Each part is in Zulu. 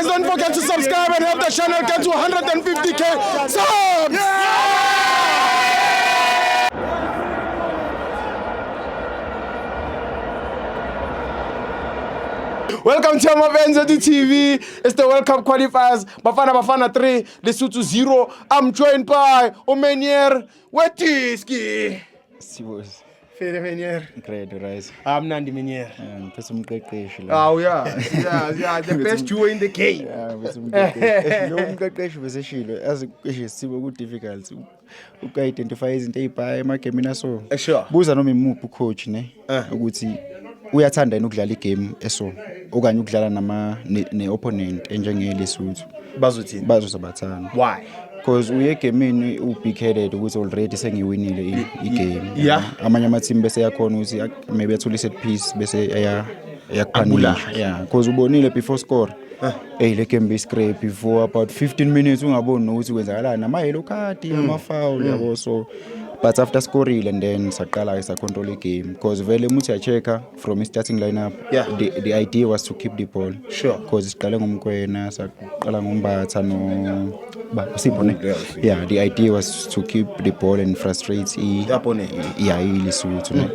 Guys, don't forget to subscribe and help the channel get to 150K subs. Welcome to Amavenza TV. It's the World Cup qualifiers. Bafana Bafana 3, Lesotho 0. I'm joined by Omenier Wetiski. Sibos. Fede Menier. Great, right. I'm Nandi Menier. Ngiphethe umqeqeshi la. Oh yeah, yeah, the best duo in the game. Yeah, ngiphethe umqeqeshi. Lo mqeqeshi beseshilo yazi eshe sibo ku difficult uku-identify izinto ezibhaya emagemini aso. Sure. Buza noma imuphi ucoach ne ukuthi uyathanda yini ukudlala igame eso okanye ukudlala nama ne-opponent enjengeLesotho. Bazothini? Bazosabathanda. Why? Because uye egemini u-big headed ukuthi already sengiwinile igame. Amanye ama-team bese yakhona ukuthi maybe athole i-set piece bese Akubulale. eyakupunisha. Yeah, because ubonile before score. Hey, le game be-scrape for about 15 minutes ungaboni nokuthi kwenzakalani, ama-yellow card, ama-foul, yabo. So but after scorile and then saqala-ke sa-control igame because vele uma uthi uya-check-a from i-starting lineup, the idea was to keep the ball because siqale ngoMokoena, saqala ngoMbatha no ba uSipho ne. Yeah, the idea was to keep the ball and frustrate The opponent. Yeah, iLesotho ne.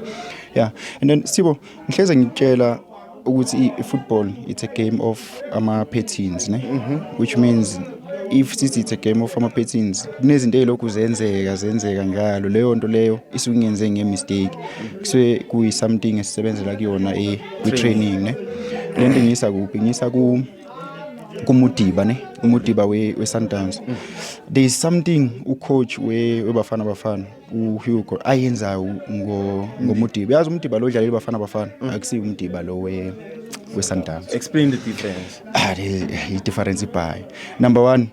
Yeah, and then Sibo, ngihleze ngikutshela ukuthi i-football, it's a game of ama-patterns ne, which means if sithi it's a game of ama-patterns, kunezinto ey'lokhu zenzeka zenzeka njalo, leyo nto leyo isuke ingenze nge-mistake, kusuke kuyi-something esisebenzela kuyona kwi-training ne. Le nto ngiyisa kuphi? Ngiyisa kuModiba ne, uModiba we-Sundowns. There is something ucoach weBafana Bafana uHugo ayenzayo ngoModiba. Yazi uModiba lo odlalela iBafana Bafana akusiyo uModiba lo we-Sundowns. Explain the difference. Ah, i-difference ibhayi number one,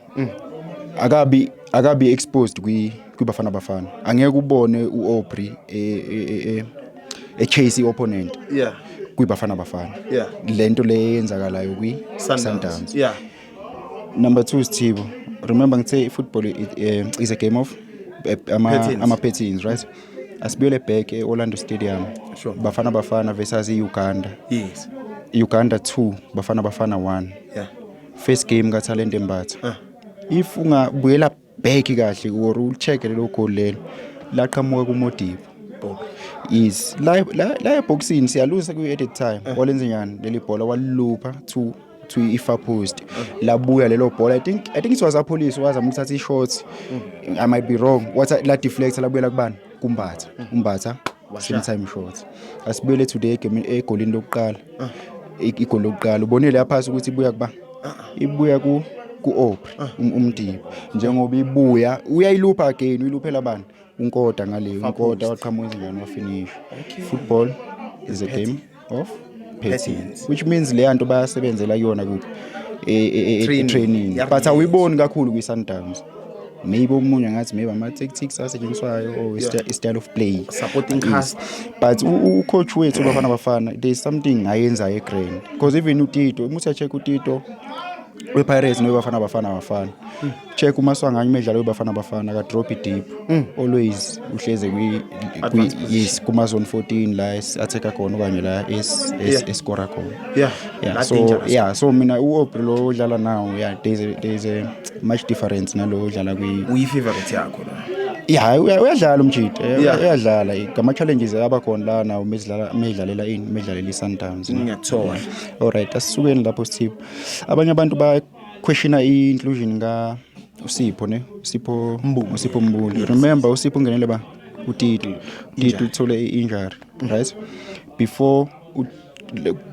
akabi exposed kwiBafana Bafana. Angeke ubone u-Aubrey e-chase i-opponent kwiBafana Bafana, lento le eyenzakalayo Sundowns. kwi-Sundowns. Number two, Sithibo, remember ngithe football is a game of Patterns. ama-patterns, right? Asibuyele back e-Orlando Stadium. Bafana Bafana versus i-Uganda. Uganda 2, Bafana Bafana 1. First game kaThalente Mbatha. If ungabuyela back kahle or ucheck lelo goal lelo, laqhamuka kuModiba. Is la eboxini siyalusa kwi-added time. Walenze njani leli bhola? Walupha to i-far post, labuya lelo bhola. I think it was Appollis wazama ukuthatha i-shot, I might be wrong. Watha la deflect, labuyela kubani? KuMbatha. UMbatha same time shot. Asibuyele today game, egolini lokuqala. Igoli lokuqala ubonile yaphasi ukuthi ibuya kuba ibuya ku Aubrey uModiba. Njengoba ibuya uyayilupha again, uyiluphela bani? UNkota ngale. UNkota waqhamuka njani? Wafinish. Football is a game of patterns, Patterns. which means leya nto bayasebenzela kuyona kuphi? Training. Training. But awuyiboni kakhulu kwi-Sundowns. Maybe omunye ngathi maybe ama-tactics asetshenziswayo or i-style of play. Supporting cast. But ucoach wethu Bafana Bafana, there is something ayenzayo egrand because even uTito, uma uthi-check uTito we-Pirates noweBafana Bafana bafana, check uMaswanganyi umedlalo weBafana Bafana, ka-drop deep, always uhleze Advanced position. Yes, kuma-zone 14 la attack khona okanye la escora khona. La So dangerous. yeah, so mina u-Aubrey lo odlala nawo, yeah, there's a much difference nalo odlala kwi Uyi-favorite yakho la? Yeah, uyadlala umjita. Uyadlala. Ngama-challenges abakhona la nawo mezidlala medlalela ini, medlalela i-Sundowns. Ngiyakuthola. Alright, asisukeni lapho, Sipho. Abanye abantu ba questiona i-inclusion ka uSipho ne, uSipho Mbule. uSipho Mbule. Remember uSipho ungenele ba uTito, uTito uthole i-injury, right? Before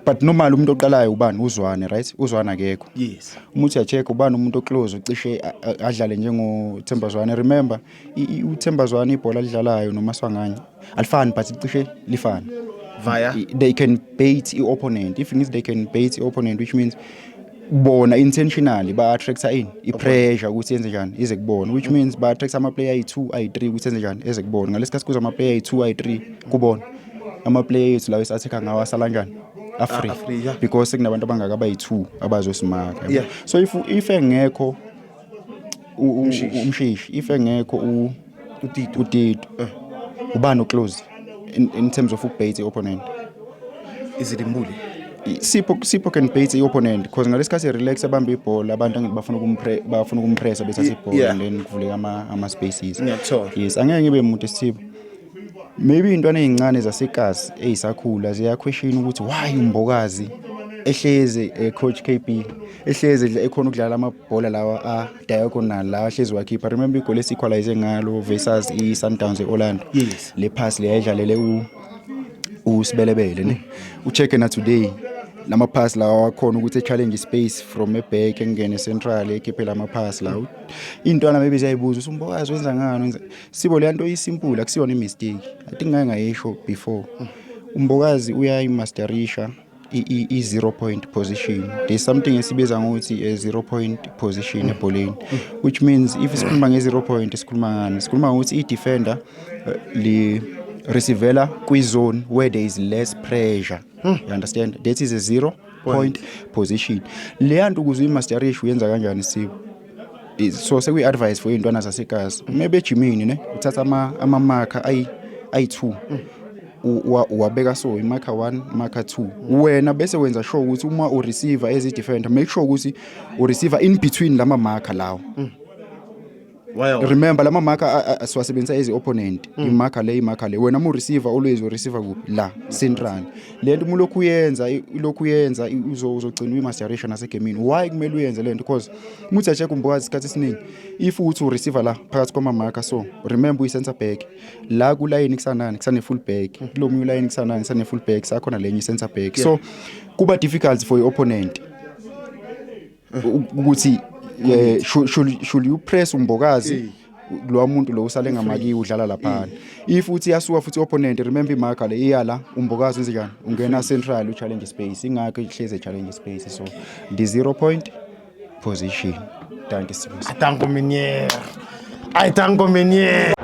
but normally umuntu oqalayo ubani? UZwane, right? UZwane akekho. Uma uthi uya-check ubani umuntu oclose ucishe adlale njengoThemba Zwane? Remember uThemba Zwane ibhola alidlalayo noMaswanganyi alifani, but cishe lifana. Via? They can bait i-opponent. If ngithi they can bait i-opponent, which means bona intentionally ba-attracta ini? I-pressure ukuthi yenze njani ize kubona, which means ba-attracta ama-player ayi-2, ayi-3 ukuthi yenze njani eze kubona. Ngalesi sikhathi kuza ama-player ayi-2, ayi-3 kubona, ama-player ethu lawo esi-attack ngawo asala njani? A-free. A-free, yeah. Because sekunabantu abangaka abayi-2 abazosimaka. So if engekho uMshishi, if engekho uTito. uTito, ubani oclose in terms of ukubait i-opponent? Is it Mbule? Sipho can bait i-opponent because ngalesikhathi relax abambe ibhola, abantu angithi bafuna ukumpressa, bethatha ibhola and then kuvuleka ama spaces. Ngiyakuthola. Yes, angeke ngibe umuntu esithibo. Maybe intwana ey'ncane zasekasi ey'sakhula ziyaquestion ukuthi why uMbokazi ehleze, coach KB, ehleze ekhona ukudlala amabhola lawa a diagonal lawa ahlezi wakhipha. Remember igoli esi-equalize ngalo versus i-Sundowns e-Orlando? Yes. Le pass le yayidlalele uSibelebele ne ucheck na today lama pass lawa wakhona ukuthi e-challenge space from e-back, engene central, ekhiphe lama pass lawa. Intwana maybe ziyayibuza ukuthi uMbokazi wenza ngani, wenza sibo le nto isimple, akusiyona i-mistake. I think ngake ngayisho before, uMbokazi uyayimasterisha i-zero point position. There's something esibiza ngokuthi a zero point position ebholeni, which means if sikhuluma nge-zero point, sikhuluma ngani? Sikhuluma ngokuthi i-defender li receivela kwi-zone where there is less pressure, you understand? That is a zero point position. Leya nto ukuze uyimasterishe, uyenza kanjani, Sipho? So sekuyi-advice for iy'ntwana zasekasi, maybe ejimini ne uthatha ama-marker ayi-two, uwabeka so, imarker 1, marker 2. Wena bese wenza sure ukuthi uma ureceiver as i-defender, make sure ukuthi ureceiver in between lama marker lawo. Well. Remember lama marker siwasebenzisa as i-opponent, imarker le, imarker le. Wena uma ureceiver, always ureceiver kuphi? La central. Le nto uma ulokhu uyenza, ulokhu uyenza, uzogcina uyimasterisha nasegemini. Why kumele uyenze le nto? Because uma uthi check uMbokazi, isikhathi esiningi if uthi ureceiver la phakathi kwama-marker, so remember uyi-center back, la kulayini kusanani? Kusane full back. Kulo munye ulayini kusanani? Kusane full back, sakhona lenye i-center back. So kuba difficult for i-opponent ukuthi should you press uMbokazi, lo muntu lo usale ngamakiwe udlala laphana. If uthi yasuka futhi opponent, remember imarker le iya la, uMbokazi wenze njani? Ungena central, u-challenge space. Ingakho ihleze challenge space. So the zero point position. Thank you, Sibuse. Danko Minier. Ay, danko Minier.